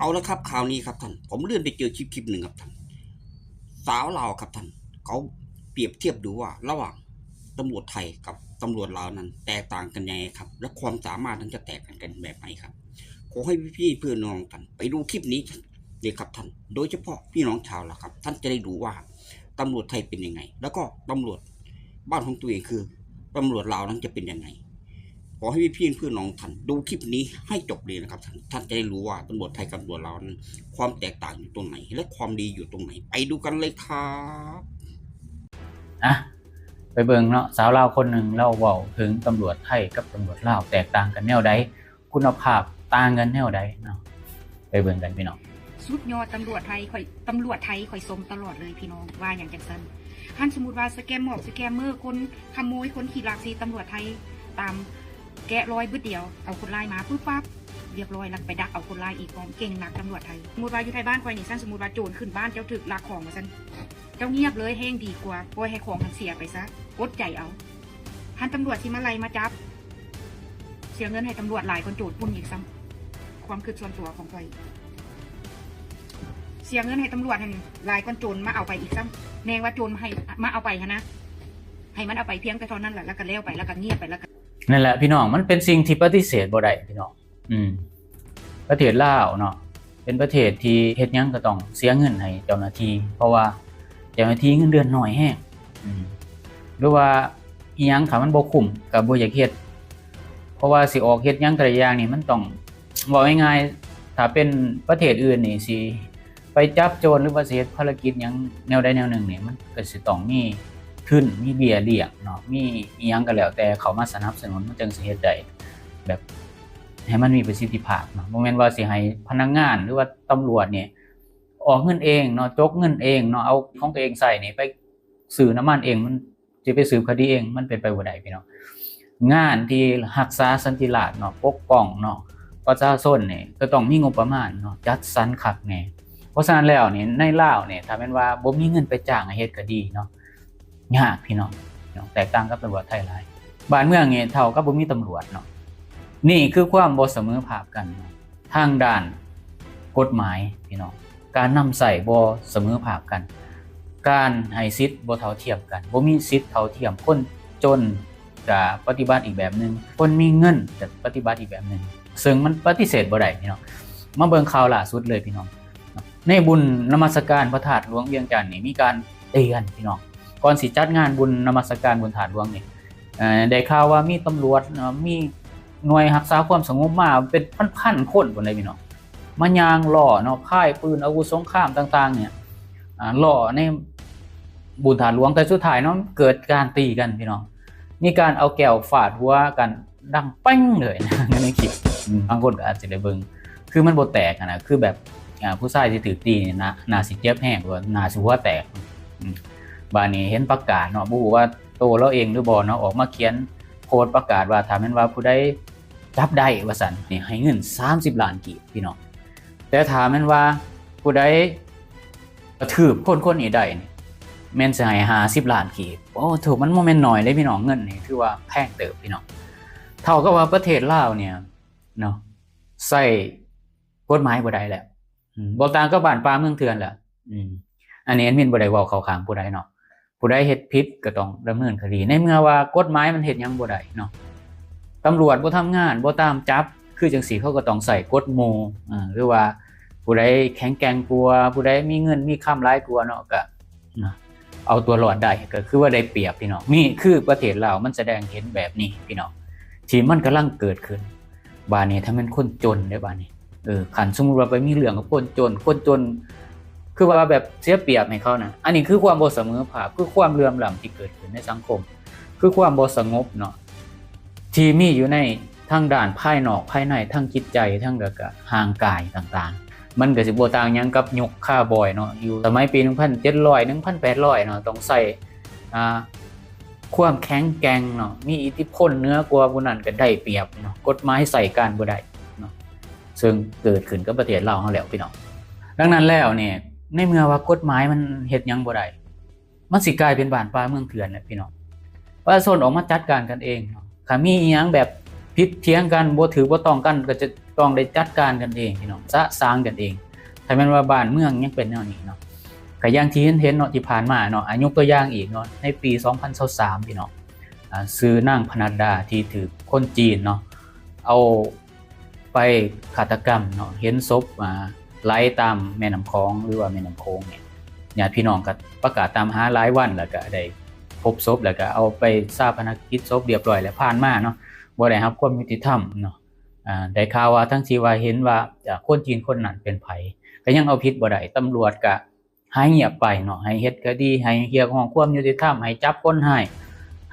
เอาละครับ ข่าวนี้ครับท่าน ผมเลื่อนไปเจอคลิปคลิปหนึ่งครับท่าน สาวลาวครับท่าน เขาเปรียบเทียบดูว่าระหว่างตำรวจไทยกับตำรวจลาวนั้นแตกต่างกันยังไงครับ และความสามารถนั้นจะแตกต่างกันแบบไหนครับ ขอให้พี่ๆเพื่อนน้องท่านไปดูคลิปนี้เลยครับท่าน โดยเฉพาะพี่น้องชาวลาวครับ ท่านจะได้ดูว่าตำรวจไทยเป็นยังไง แล้วก็ตำรวจบ้านของตัวเองคือตำรวจลาวนั้นจะเป็นยังไง ขอให้พี่ๆเพื่อนน้องท่านดูคลิปนี้ให้จบเลยนะครับท่าน ท่านจะได้รู้ว่าตำรวจไทยกับตำรวจลาวนั้นความแตกต่างอยู่ตรงไหน และความดีอยู่ตรงไหน ไปดูกันเลยครับ อ่ะ ไปเบิ่งเนาะ สาวลาวคนหนึ่งลาวเว้าถึงตำรวจไทยกับตำรวจลาวแตกต่างกันแนวใด คุณภาพต่างกันแนวใดเนาะ ไปเบิ่งกันพี่น้อง สุดยอด ตำรวจไทย ข้อย ตำรวจไทย ข้อยชมตลอดเลยพี่น้อง ว่าหยังจั่งซั่น คันสมมุติว่าสแกมมอบ สแกมเมอร์ คนขโมย คนขี้ลักสิ ตำรวจไทยตามแกะรอยบึดเดียว เอาคนร้ายมาปึ๊บปั๊บ เรียบร้อย แล้วไปดักเอาคนร้ายอีกพร้อม เก่งนักตำรวจไทย สมมุติว่าอยู่ไทบ้านข้อยนี่ คันสมมุติว่าโจรขึ้นบ้าน เจ้าถูกลักของว่าซั่น เจ้าเงียบเลย แฮงดีกว่า ปล่อยให้ของหั้นเสียไปซะ อดใจเอา คันตำรวจสิมาไล่มาจับ เสียเงินให้ตำรวจหลายกว่าโจรปุ้นอีกซ้ำ ความคิดส่วนตัวของข้อย เสียเงินให้ตำรวจหั้นหลายกว่าโจรมาเอาไปอีกซ้ำ แม่นว่าโจรให้มาเอาไปหั้นนะ ให้มันเอาไปเพียงแต่เท่านั้นแหละ แล้วก็แล้วไป แล้วก็เงียบไป แล้วก็ นั่นแหละพี่น้อง มันเป็นสิ่งที่ปฏิเสธบ่ได้พี่น้อง อืม ประเทศลาวเนาะ เป็นประเทศที่เฮ็ดหยังก็ต้องเสียเงินให้เจ้าหน้าที่ เพราะว่าเจ้าหน้าที่เงินเดือนน้อยแฮง อืม หรือว่าอีหยังถ้ามันบ่คุ้มก็บ่อยากเฮ็ด เพราะว่าสิออกเฮ็ดหยังแต่ละอย่างนี่มันต้อง เว้าง่ายๆ ถ้าเป็นประเทศอื่นนี่สิไปจับโจร หรือว่าสิเฮ็ดภารกิจหยังแนวใดแนวหนึ่งนี่ มันก็สิต้องมีทุน มีเบี้ยเลี้ยงเนาะ มีอีหยังก็แล้วแต่เข้ามาสนับสนุน มันจั่งสิเฮ็ดได้แบบให้มันมีประสิทธิภาพเนาะ บ่แม่นว่าสิให้พนักงาน หรือว่าตำรวจนี่ออกเงินเองเนาะ จกเงินเองเนาะ เอาของตัวเองใช้นี่ไปซื้อน้ำมันเอง มัน สิไปสืบคดีเอง มันเป็นไปบ่ได้พี่น้อง งานที่รักษาสันติราษฎร์เนาะ ปกป้องเนาะ ประชาชนนี่ก็ต้องมีงบประมาณเนาะ จัดสรรคักแน่ เพราะฉะนั้นแล้วนี่ ในลาวนี่ ถ้าแม่นว่าบ่มีเงินไปจ้างให้เฮ็ดคดีเนาะ ยากพี่น้อง แตกต่างกับตำรวจไทยหลาย บ้านเมืองนี่เท่ากับบ่มีตำรวจเนาะ นี่คือความบ่เสมอภาคกันเนาะ ทางด้านกฎหมายพี่น้อง การนำใช้บ่เสมอภาคกัน การให้สิทธิ์บ่เท่าเทียมกัน บ่มีสิทธิ์เท่าเทียม คนจนก็ปฏิบัติอีกแบบหนึ่ง คนมีเงินก็ปฏิบัติอีกแบบหนึ่ง ซึ่งมันปฏิเสธบ่ได้พี่น้อง มาเบิ่งข่าวล่าสุดเลยพี่น้อง ในบุญนมัสการพระธาตุหลวงเวียงจันทน์นี่มีการเตือนพี่น้อง ก่อนสิจัดงานบุญนมัสการบุญธาตุหลวงนี่ เอ่อ ได้ข่าวว่ามีตำรวจ เอ่อ มีหน่วยรักษาความสงบมาเป็นพันๆคนพุ้นเด้พี่น้อง มาย่างเลาะเนาะ พายปืนอาวุธสงครามต่างๆเนี่ย อ่า เลาะในบุญธาตุหลวง แต่สุดท้ายเนาะ เกิดการตีกันพี่น้อง มีการเอาแก้วฟาดหัวกันดังแป้งเลยนะ ในคลิป อืม บางคนก็อาจจะได้เบิ่ง คือมันบ่แตกหั้นนะ คือแบบ อ่า ผู้ชายที่ถูกตีนี่ น่า น่าสิเจ็บแฮงกว่า น่าสิหัวแตก อืม บาดนี้เห็นประกาศเนาะ บ่ฮู้ว่าโตลาวเองหรือบ่เนาะ ออกมาเขียนโพสต์ประกาศว่า ถ้าแม่นว่าผู้ใดจับได้ว่าซั่น นี่ให้เงินสามสิบล้านกีบพี่น้อง แต่ถ้าแม่นว่าผู้ใดกระทืบคนคนนี้ได้นี่ แม่นสิให้ห้าสิบล้านกีบ โอ้ ถูก มันบ่แม่นน้อยเด้พี่น้อง เงินนี่ถือว่าแพงเติบพี่น้อง เท่ากับว่าประเทศลาวเนี่ยเนาะ ใช้กฎหมายบ่ได้แล้ว อืม บ่ต่างกับบ้านป่าเมืองเถื่อนแล้ว อืม อันนี้แอดมินบ่ได้เว้าเข้าข้างผู้ใดเนาะ ผู้ใดเฮ็ดผิดก็ต้องดำเนินคดี ในเมื่อว่ากฎหมายมันเฮ็ดหยังบ่ได้เนาะ ตำรวจบ่ทำงาน บ่ตามจับ คือจั่งซี้เขาก็ต้องใช้กฎหมู่ อ่า หรือว่าผู้ใดแข็งแกร่งกว่า ผู้ใดมีเงินมีคำหลายกว่าเนาะ ก็ นะ เอาตัวรอดได้ ก็คือว่าได้เปรียบพี่น้อง นี่คือประเทศลาวมันแสดงเห็นแบบนี้พี่น้อง ที่มันกำลังเกิดขึ้น บาดนี้ถ้าแม่นคนจนเด้บาดนี้ เออ คันสมมุติว่าไปมีเรื่องกับคนจน คนจน คือว่าแบบเสียเปรียบให้เขานะ อันนี้คือความบ่เสมอภาค คือความเหลื่อมล้ำที่เกิดขึ้นในสังคม คือความบ่สงบเนาะ ที่มีอยู่ในทางด้านภายนอก ภายใน ทั้งจิตใจ ทั้งแล้วก็ร่างกายต่างๆ มันก็สิบ่ต่างหยังกับยุคคาวบอยเนาะ อยู่สมัยปีหนึ่งพันเจ็ดร้อย หนึ่งพันแปดร้อยเนาะ ต้องใช้ อ่า ความแข็งแกร่งเนาะ มีอิทธิพลเหนือกว่าผู้นั้นก็ได้เปรียบเนาะ กฎหมายใช้การบ่ได้เนาะ ซึ่งเกิดขึ้นกับประเทศลาวเฮาแล้วพี่น้อง ดังนั้นแล้วนี่ ในเมื่อว่ากฎหมายมันเฮ็ดหยังบ่ได้ มันสิกลายเป็นบ้านป่าเมืองเถื่อนแหละพี่น้อง ประชาชนออกมาจัดการกันเองเนาะ ถ้ามีอีหยังแบบ ຜິດຖຽງກັນ ບໍ່ຖືກບໍ່ຕ້ອງກັນ ກໍຈະຕ້ອງໄດ້ຈັດການກັນເອງພີ່ນ້ອງ ສະສາງກັນເອງ. ຖ້າແມ່ນວ່າບ້ານເມືອງຍັງເປັນແນວນີ້ເນາະ ກໍຢ່າງທີ່ເຫັນໆເນາະ ທີ່ຜ່ານມາເນາະ ອາ ຍົກຕົວຢ່າງອີກເນາະ ໃນປີສອງພັນຊາວສາມ ພີ່ນ້ອງ ອາ ຊື່ນາງພະນັດດາ ທີ່ຖືກຄົນຈີນເນາະ ເອົາໄປຄາດຕະກຳເນາະ ເຫັນສົບ ອາ ໄຫຼຕາມແມ່ນ້ຳຂອງ ຫຼືວ່າແມ່ນ້ຳໂຂງນີ້ ຍາດພີ່ນ້ອງກໍປະກາດຕາມຫາຫຼາຍວັນ ແລ້ວກໍໄດ້ພົບສົບ ແລ້ວກໍເອົາໄປຊາປະນະກິດສົບຮຽບຮ້ອຍແລ້ວ ຜ່ານມາເນາະ ບໍ່ໄດ້ຮັບຄວາມຍຸຕິທຳເນາະ. ອາ ໄດ້ຂ່າວວ່າທັງທີ່ວ່າເຫັນວ່າ ອາ ຄົນຈີນຄົນນັ້ນເປັນໃຜ ກໍຍັງເອົາຜິດບໍ່ໄດ້ ຕຳຫຼວດກໍຫາຍງຽບໄປເນາະ ໃຫ້ເຮັດຄະດີ ໃຫ້ຮຽກຮ້ອງຄວາມຍຸຕິທຳ ໃຫ້ຈັບຄົນຮ້າຍ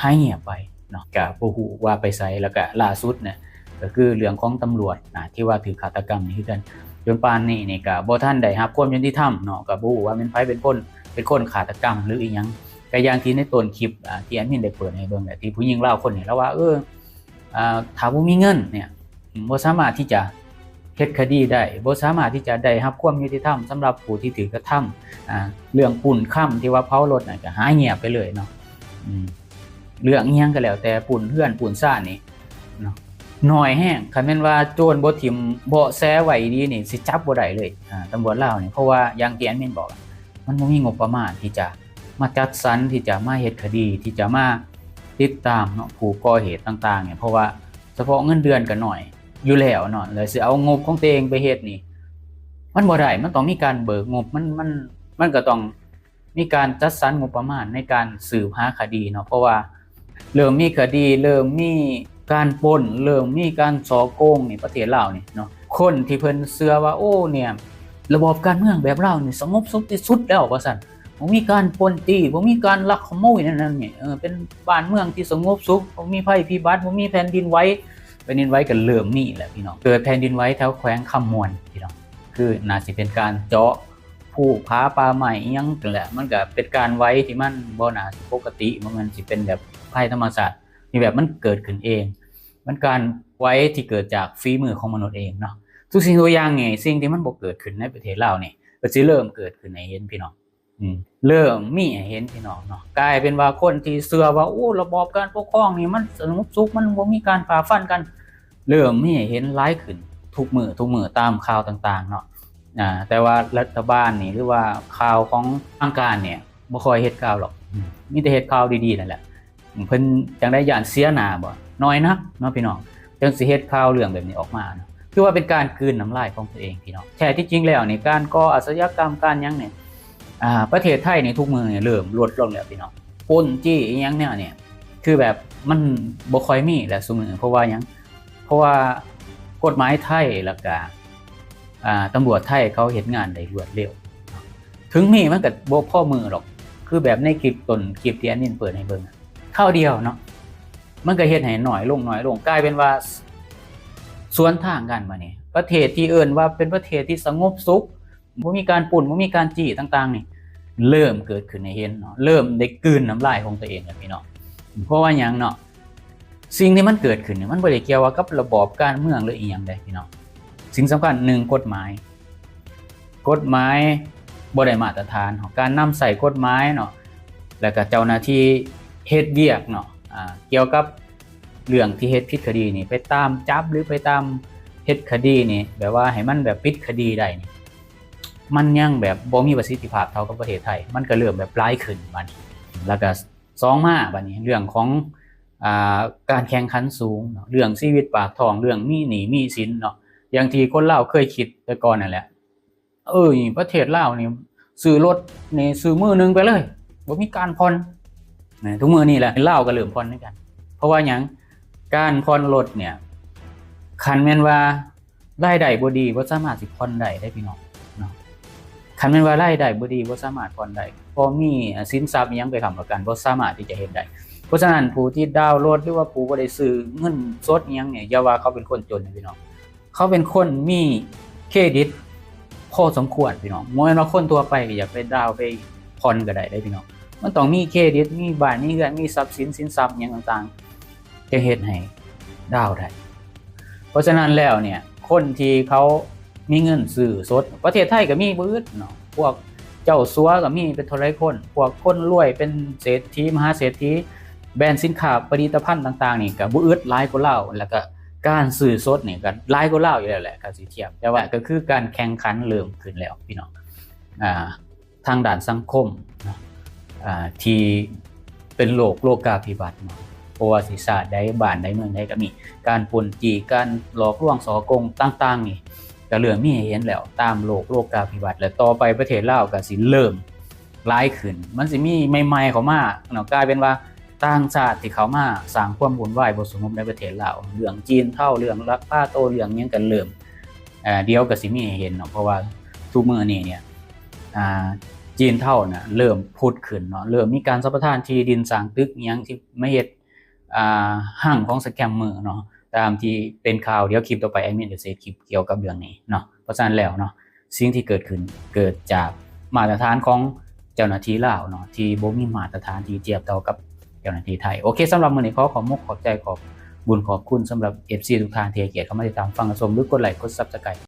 ຫາຍງຽບໄປເນາະ ກໍບໍ່ຮູ້ວ່າໄປໃສ. ແລ້ວກໍລ່າສຸດນະ ກໍຄືເລື່ອງຂອງຕຳຫຼວດນະ ທີ່ວ່າຖືກຄາດຕະກຳນີ້ຄືກັນ ຈົນປານນີ້ນີ້ກໍບໍ່ທັນໄດ້ຮັບຄວາມຍຸຕິທຳເນາະ ກໍບໍ່ຮູ້ວ່າແມ່ນໃຜເປັນຄົນ ເປັນຄົນຄາດຕະກຳ ຫຼືອີ່ຫຍັງ. ກໍຢ່າງທີ່ໃນຕົ້ນຄລິບ ອາ ທີ່ແອດມິນໄດ້ເປີດໃຫ້ເບິ່ງແຫຼະ ທີ່ຜູ້ຍິງລາວຄົນນີ້ລາວວ່າ ເອີ ອາ ຖ້າບໍ່ມີເງິນເນ່ຍ ບໍ່ສາມາດທີ່ຈະເຮັດຄະດີໄດ້ ບໍ່ສາມາດທີ່ຈະໄດ້ຮັບຄວາມຍຸຕິທຳສຳລັບຜູ້ທີ່ຖືກກະທຳ. ອາ ເລື່ອງປຸ້ນຄຳທີ່ວ່າເຜົາລົດນັ້ນກໍຫາຍງຽບໄປເລີຍເນາະ. ອືມ ເລື່ອງອີ່ຫຍັງກໍແລ້ວແຕ່ ປຸ້ນເຮືອນປຸ້ນຊານນີ້ເນາະ ໜ້ອຍແຮງ. ຄັນແມ່ນວ່າໂຈນບໍ່ຖິ້ມເບາະແສໄວ້ດີນີ້ ຊິຈັບບໍ່ໄດ້ເລີຍ ອາ ຕຳຫຼວດລາວນີ້ ເພາະວ່າຢ່າງທີ່ແອດມິນບອກ ມັນບໍ່ມີງົບປະມານທີ່ຈະມາຈັດສັນ ທີ່ຈະມາເຮັດຄະດີ ທີ່ຈະມາຕິດຕາມເນາະ ຜູ້ກໍ່ເຫດຕ່າງໆນີ້ ເພາະວ່າສະເພາະເງິນເດືອນກໍໜ້ອຍຢູ່ແລ້ວເນາະ ແລ້ວຊິເອົາງົບຂອງຕົວເອງໄປເຮັດນີ້ ມັນບໍ່ໄດ້. ມັນຕ້ອງມີການເບີກງົບ ມັນ ມັນ ມັນກໍຕ້ອງມີການຈັດສັນງົບປະມານໃນການສືບຫາຄະດີເນາະ ເພາະວ່າເລີ່ມມີຄະດີ ເລີ່ມມີການປົ້ນ ເລີ່ມມີການສໍ້ໂກງນີ້ ປະເທດລາວນີ້ເນາະ ຄົນທີ່ເພິ່ນເຊື່ອວ່າ ໂອ້ ເນ່ຍ ລະບອບການເມືອງແບບລາວນີ້ສະຫງົບສຸກທີ່ສຸດແລ້ວວ່າຊັ້ນ ບໍ່ມີການປ່ນຈີ້ ບໍ່ມີການລັກຂະໂມຍນັ້ນນີ້ ເອີ ເປັນບ້ານເມືອງທີ່ສະຫງົບສຸກ ບໍ່ມີໄພພິບັດ ບໍ່ມີແຜ່ນດິນໄຫວ ແຜ່ນດິນໄຫວກໍເລີ່ມມີແລ້ວພີ່ນ້ອງ ເກີດແຜ່ນດິນໄຫວແຖວແຂວງຄຳມ່ວນພີ່ນ້ອງ ຄືໜ້າຊິເປັນການເຈາະພູຜາປ່າໄມ້ອີ່ຫຍັງນັ້ນແຫຼະ ມັນກໍເປັນການໄຫວທີ່ມັນບໍ່ໜ້າຊິປົກກະຕິ ບໍ່ແມ່ນຊິເປັນແບບໄພທຳມະຊາດ ນີ້ແບບມັນເກີດຂຶ້ນເອງ ມັນການໄຫວທີ່ເກີດຈາກຝີມືຂອງມະນຸດເອງເນາະ. ທຸກສິ່ງທຸກຢ່າງນີ້ ສິ່ງທີ່ມັນບໍ່ເກີດຂຶ້ນໃນປະເທດລາວນີ້ ກໍຊິເລີ່ມເກີດຂຶ້ນໃຫ້ເຫັນພີ່ນ້ອງ ອືມ ເລີ່ມມີໃຫ້ເຫັນພີ່ນ້ອງເນາະ ກາຍເປັນວ່າຄົນທີ່ເຊື່ອວ່າ ໂອ້ ລະບອບການປົກຄອງນີ້ມັນສະຫງົບສຸກ ມັນບໍ່ມີການຟາດຟັນກັນ ເລີ່ມມີໃຫ້ເຫັນຫຼາຍຂຶ້ນທຸກມື້ ທຸກມື້ຕາມຂ່າວຕ່າງໆເນາະ. ອາ ແຕ່ວ່າລັດຖະບານນີ້ ຫຼືວ່າຂ່າວຂອງທາງການນີ້ ບໍ່ຄ່ອຍເຮັດຂ່າວດອກ ອືມ ມີແຕ່ເຮັດຂ່າວດີໆນັ້ນແຫຼະ ເພິ່ນຈັ່ງໄດ້ຢ້ານເສຍໜ້າບໍ ນ້ອຍນັກເນາະພີ່ນ້ອງ ຈຶ່ງຊິເຮັດຂ່າວເລື່ອງແບບນີ້ອອກມາເນາະ ຖືວ່າເປັນການກືນນ້ຳລາຍຂອງຕົວເອງພີ່ນ້ອງ. ແທ້ທີ່ຈິງແລ້ວນີ້ ການກໍ່ອາຊະຍາກຳ ການຫຍັງນີ້ ອາ ປະເທດໄທນີ້ທຸກມື້ນີ້ເລີ່ມລົດລົງແລ້ວພີ່ນ້ອງ ປົ້ນຈີ້ອີ່ຫຍັງແນວນີ້ ຄືແບບມັນບໍ່ຄ່ອຍມີແລ້ວຊຸມື້ນີ້ ເພາະວ່າຫຍັງ? ເພາະວ່າກົດໝາຍໄທ ແລ້ວກະ ອາ ຕຳຫຼວດໄທເຂົາເຮັດງານໄດ້ລວດເລັວ ເຖິງມີມັນກໍບໍ່ພໍມືດອກ ຄືແບບໃນຄລິບ ຕົ້ນຄລິບທີ່ແອດມິນເປີດໃຫ້ເບິ່ງ ຄາວດຽວເນາະ ມັນກໍເຮັດໃຫ້ໜ້ອຍລົງ ໜ້ອຍລົງ ກາຍເປັນວ່າສວນທາງກັນ. ບາດນີ້ປະເທດທີ່ເອີ້ນວ່າເປັນປະເທດທີ່ສະຫງົບສຸກ ບໍ່ມີການປຸ້ນ ບໍ່ມີການຈີ້ຕ່າງໆນີ້ ເລີ່ມເກີດຂຶ້ນໃຫ້ເຫັນເນາະ ເລີ່ມໄດ້ກືນນ້ຳລາຍຂອງຕົວເອງແລ້ວພີ່ນ້ອງ. ເພາະວ່າຫຍັງເນາະ? ສິ່ງທີ່ມັນເກີດຂຶ້ນນີ້ ມັນບໍ່ໄດ້ກ່ຽວວ່າກັບລະບອບການເມືອງ ຫຼືອີ່ຫຍັງໃດພີ່ນ້ອງ. ສິ່ງສຳຄັນ ໜຶ່ງ ກົດໝາຍ ກົດໝາຍບໍ່ໄດ້ມາດຕະຖານ ການນຳໃຊ້ກົດໝາຍເນາະ ແລ້ວກໍເຈົ້າໜ້າທີ່ເຮັດວຽກເນາະ ອາ ກ່ຽວກັບເລື່ອງທີ່ເຮັດຜິດຄະດີນີ້ ໄປຕາມຈັບ ຫຼືໄປຕາມເຮັດຄະດີນີ້ ແບບວ່າໃຫ້ມັນແບບປິດຄະດີໄດ້ນີ້ ມັນຍັງແບບບໍ່ມີປະສິດທິພາບເທົ່າກັບປະເທດໄທ ມັນກໍເລີ່ມແບບຫຼາຍຂຶ້ນບາດນີ້. ແລ້ວກໍສອງມາບາດນີ້ ເລື່ອງຂອງ ອາ ການແຂ່ງຂັນສູງເນາະ ເລື່ອງຊີວິດປາກທ້ອງ ເລື່ອງມີໜີ້ມີສິນເນາະ ຢ່າງທີ່ຄົນລາວເຄີຍຄິດແຕ່ກ່ອນນັ້ນແຫຼະ ເອີຍ ປະເທດລາວນີ້ຊື້ລົດນີ້ຊື້ມືໜຶ່ງໄປເລີຍ ບໍ່ມີການຜ່ອນ. ທຸກມື້ນີ້ແຫຼະ ລາວກໍເລີ່ມຜ່ອນຄືກັນ ເພາະວ່າຫຍັງ? ການຜ່ອນລົດນີ້ ຄັນແມ່ນວ່າລາຍໄດ້ບໍ່ດີ ບໍ່ສາມາດຊິຜ່ອນໄດ້ເດ້ພີ່ນ້ອງເນາະ. ຄັນແມ່ນວ່າລາຍໄດ້ບໍ່ດີ ບໍ່ສາມາດຜ່ອນໄດ້ ບໍ່ມີ ອາ ສິນຊັບອີ່ຫຍັງໄປຄ້ຳປະກັນ ບໍ່ສາມາດທີ່ຈະເຮັດໄດ້. ເພາະສະນັ້ນ ຜູ້ທີ່ດາວລົດ ຫຼືວ່າຜູ້ບໍ່ໄດ້ຊື້ເງິນສົດອີ່ຫຍັງນີ້ ຢ່າວ່າເຂົາເປັນຄົນຈົນເດ້ພີ່ນ້ອງ ເຂົາເປັນຄົນມີເຄຣດິດພໍສົມຄວນພີ່ນ້ອງ. ບໍ່ແມ່ນວ່າຄົນທົ່ວໄປກໍຢາກໄປດາວໄປຜ່ອນກໍໄດ້ເດ້ພີ່ນ້ອງ ມັນຕ້ອງມີເຄຣດິດ ມີບ້ານມີເຮືອນ ມີຊັບສິນ ສິນຊັບຫຍັງຕ່າງໆ ຈຶ່ງເຮັດໃຫ້ດາວໄດ້. ເພາະສະນັ້ນແລ້ວເນ່ຍ ຄົນທີ່ເຂົາມີເງິນຊື້ສົດ ປະເທດໄທກໍມີບໍ່ອຶດເນາະ ພວກເຈົ້າສັວກໍມີເປັນເທົ່າໃດຄົນ ພວກຄົນລວຍເປັນເສດຖີ ມະຫາເສດຖີ ແບຣນສິນຄ້າຜະລິດຕະພັນຕ່າງໆນີ້ກໍບໍ່ອຶດ ຫຼາຍກວ່າລາວ ແລ້ວກໍ ການຊື້ສົດນີ້ກໍຫຼາຍກວ່າລາວຢູ່ແລ້ວແຫຼະ ກໍຊິທຽບ ແຕ່ວ່າກໍຄືການແຂ່ງຂັນເລີ່ມຂຶ້ນແລ້ວ ພີ່ນ້ອງ ອ່າ ທາງດ້ານສັງຄົມເນາະ ອ່າ ທີ່ເປັນໂລກໂລກາພິວັດເນາະ ບໍ່ວ່າຊິຊາດໃດ ບ້ານໃດ ເມືອງໃດ ກໍມີການປຸ້ນຈີ້ ການຫຼອກລວງ ສໍ້ໂກງຕ່າງໆ ນີ້ ກໍເລີ່ມມີໃຫ້ເຫັນແລ້ວ ຕາມໂລກໂລກາພິວັດ ແລະ ຕໍ່ໄປປະເທດລາວກໍຊິເລີ່ມຫຼາຍຂຶ້ນ ມັນຊິມີໃໝ່ໆ ເຂົ້າມາເນາະ ກາຍເປັນວ່າຕ່າງຊາດທີ່ເຂົ້າມາສ້າງຄວາມວຸ່ນວາຍບໍ່ສະຫງົບໃນປະເທດລາວ ເລື່ອງຈີນເທົາ ເລື່ອງລັກພາໂຕ ເລື່ອງຫຍັງກໍເລີ່ມ ເອີ ດຽວກໍຊິມີໃຫ້ເຫັນເນາະ ເພາະວ່າທຸກມື້ນີ້ເນຍ ອ່າ ຈີນເທົານະເລີ່ມຜຸດຂຶ້ນເນາະ ເລີ່ມມີການສຳປະທານທີ່ດິນ ສ້າງຕຶກຫຍັງທີ່ມາເຮັດ ອ່າ ຮັງຂອງສະແກມເມີເນາະ ຕາມທີ່ເປັນຂ່າວ ດຽວຄລິບຕໍ່ໄປແອດມິນຈະເຮັດຄລິບກ່ຽວກັບເລື່ອງນີ້ເນາະ ເພາະສະນັ້ນແລ້ວເນາະ ສິ່ງທີ່ເກີດຂຶ້ນເກີດຈາກມາດຕະຖານຂອງເຈົ້າໜ້າທີ່ລາວເນາະ ທີ່ບໍ່ມີມາດຕະຖານທີ່ທຽບເທົ່າກັບເຈົ້າໜ້າທີ່ໄທ. ໂອເຄ ສຳລັບມື້ນີ້ຂໍຂອບມຸກຂອບໃຈ ຂອບບຸນຂອບຄຸນສຳລັບເອັຟຊີທຸກທ່ານທີ່ໃຫ້ກຽດເຂົ້າມາຕິດຕາມຟັງຮັບຊົມ ຫຼືກົດໄລກົດ Subscribe